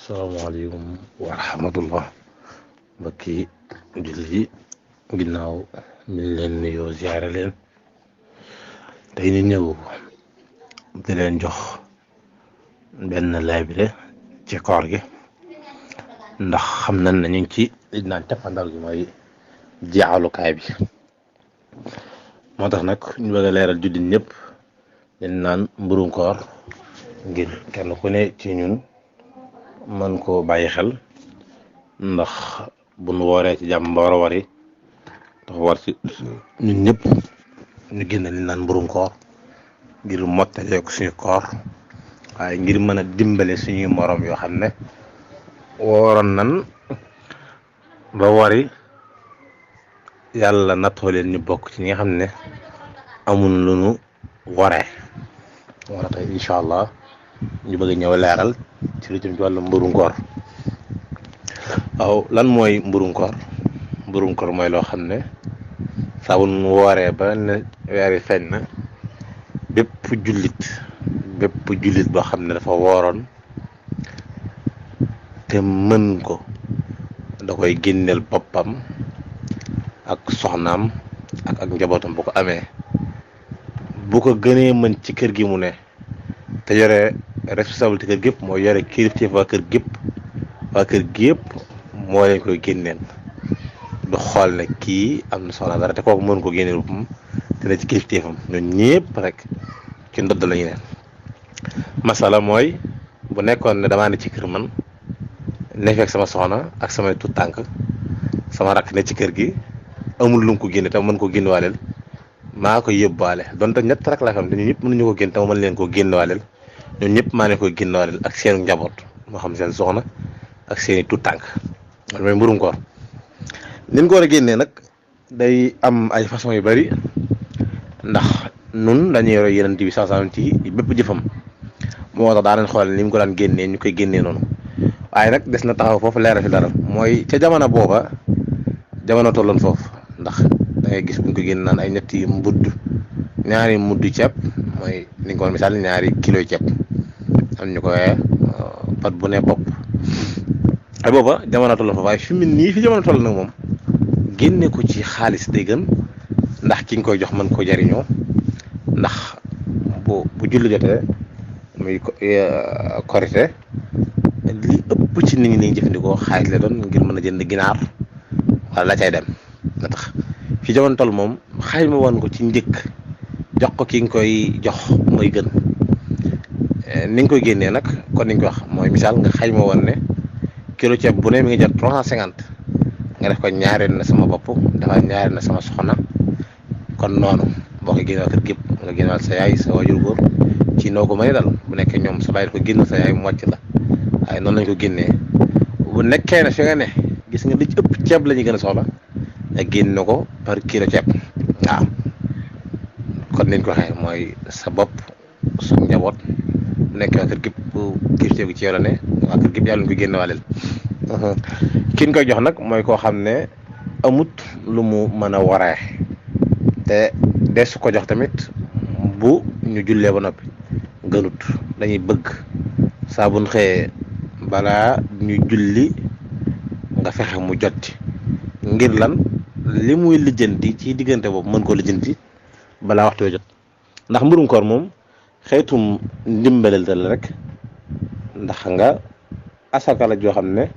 salaamaaleykum wa rahmatullah mbokki jullit yi ginnaaw mi leen nuyoo ziyaare leen tey ñu ñëw di leen jox benn laabire ci koor gi ndax xam nañ ne ñu ngi ci li naan cappaandal gi mooy jeexalukaay bi moo tax nag ñu bëgg a leeral jullit ñëpp dañ naan mburum koor ngir kenn ku ne ci ñun mën koo bàyyi xel ndax bu nu wooree ci jàmm ba war a wari dafa war ci ñun ñëpp ñu génn li naan mburum koor ngir mottalee ko suñu koor waaye ngir mën a dimbale suñuy morom yoo xam ne wooroon nan ba wari yàlla nattoo leen ñu bokk ci ñi nga xam ne amun lu nu waree wala tey incha allah ñu bëgg ñëw leeral ci lu jëm ci wàllu mburum koor. waaw lan mooy mburum koor mooy loo xam ne saa bu nu wooree ba ne weer yi feeñ na bépp jullit boo xam ne dafa wooroon te mën ko da koy génneel boppam ak soxnaam ak njabootam bu ko amee bu ko gënee mën ci kër gi mu ne te yore responsabilité kër gépp mooy yore kilifteef waa kër gépp moo leen koy génneel du xool ne kii am na soxna dara te kooku mën ko génneel boppam te ne ci kilifteefam ñun ñëpp rek ci ndodd la ñu ne masala mooy bu nekkoon ne damaa ne ci kër man ne fekk sama soxna ak samay tuut tànk sama rakk ne ci kër gi amul lu mu ko génne te mën ko génnewaaleel maa koy yóbbaale donte ñett rek laa xam te ñun ñëpp mënuñu ko génne te ma mën leen koo génnewaaleel ñun ñëpp maa leen koy génnewaaleel ak seenu njaboot moo xam seen soxna ak seeni tuut tànk loolu mooy mburum koor nin ko war a génnee nag day am ay façon yu bari ndax nun dañuy yore yeneen bi saasam ci bépp jëfam moo tax daa nañ xool ni mu ko daan génnee ñu koy génnee noonu waaye nag des na taxaw foofu leeral fi dara mooy ca jamono booba jamono tolloon foofu ndax da ngay gis buñ ko génn naan ay ñetti ñaari mudd ceeb mooy ni nga ko misaal ñaari kilo ceeb am ñu ko pat bu ne bopp ay booba jamono toll fa waaye fi mu nii fi jamono toll nag moom génne ko ci xaalis day gën ndax ki nga koy jox mën ko jariñoo ndax bu julli jotee muy korite li ëpp ci nit ñi ni jëfandikoo xaalis la doon ngir mën a jënd ginaar wala la cay dem na tax fi jamono toll moom xayma woon ko ci njëkk jox ko ki nga koy jox mooy gën ni nga koy génnee nag kon ni nga ko wax mooy misaal nga xayma woon ne kilo ceeb bu ne mi ngi jar 350 nga def ko ñaareel na sama bopp dafa ñaareel na sama soxna kon noonu boo ko génnewal kër gépp nga génnewal sa yaay sa wajur góor ci noo ko mënee dal bu nekkee ñoom sa baay ko génn sa yaay mu wàcc la waaye noonu lañ ko génnee bu nekkee ne fi nga ne gis nga li ci ëpp ceeb la ñuy gën a soxla nga génne ko par kilo ceeb waaw kon niñ ko waxee mooy sa bopp sa njaboot bu nekkee waa kër gépp kilifteef gi ci yow la ne waa kër gépp yàlla ñu ko génne waaleel ki ñu koy jox nag mooy koo xam ne amut lu mu mën a waree te desu ko jox tamit bu ñu jullee ba noppi gënut dañuy bëgg saa bu ñu xëyee balaa ñu julli nga fexe mu jotti ngir lan li muy lijjanti ci diggante boobu mën koo lijjanti balaa waxtu jot ndax mburum koor moom xeetum ndimbalal la rek ndax nga asaka la joo xam ne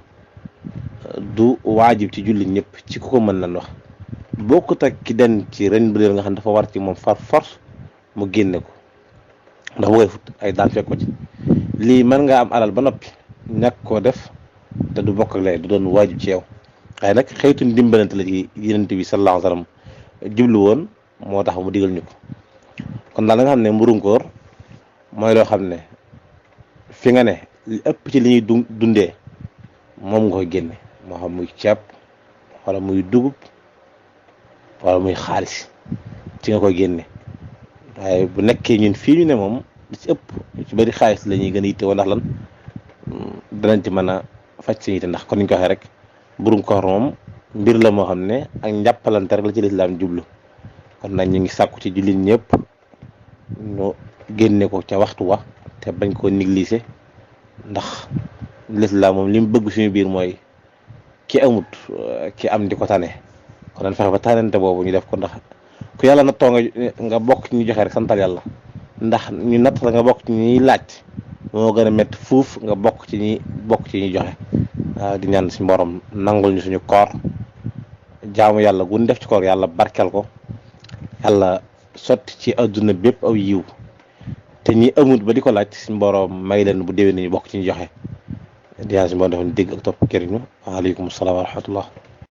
du waajib ci jullit ñëpp ci ku ko mën lan wax bokkut ak ki den ci ren bi nga xam dafa war ci moom far force mu génne ko ndax bu koy fut ay daan fekk ko ci lii mën nga am alal ba noppi ñàkk koo def te du bokk ak lay du doon waajib ci yow waaye nag xëytu ndimbalante la ci Yonent bi sallallahu alayhi wa sallam jublu woon moo tax mu digal ñu ko kon daal nga xam ne mburum koor mooy loo xam ne fi nga ne li ëpp ci li ñuy dundee moom nga koy génne moo xam muy ceeb wala muy dugub wala muy xaalis ci nga koy génne waaye bu nekkee ñun fii ñu ne moom li ci ëpp ci bëri xaalis la ñuy gën a yittewoo ndax lan danañ ci mën a faj seen yitte ndax kon niñ ko waxee rek mburum koor moom mbir la moo xam ne ak njàppalante rek la ci lislaam jublu kon nag ñu ngi sàkku ci jullit ñëpp ñu génne ko ca waxtu wa te bañ koo négliger ndax lislaam moom li mu bëgg suñu biir mooy ki amut ki am di ko tane kon dañ fexe ba tanante boobu ñu def ko ndax ku yàlla nattoo nga bokk ci ñu joxe rek santal yàlla ndax ñu natt la nga bokk ci ñuy laaj moo gën a métti fuuf nga bokk ci ñuy joxe. waaw di ñaan suñu borom nangul ñu suñu koor jaamu yàlla gun def ci koor yàlla barkel ko yàlla sotti ci adduna bépp aw yiw te ñi amut ba di ko laaj suñu borom may leen bu déwén ñu bokk ci ñu joxe di ñaan suñu borom def ñu dégg ak topp këriñu waaleykum salaam wa rahmatullah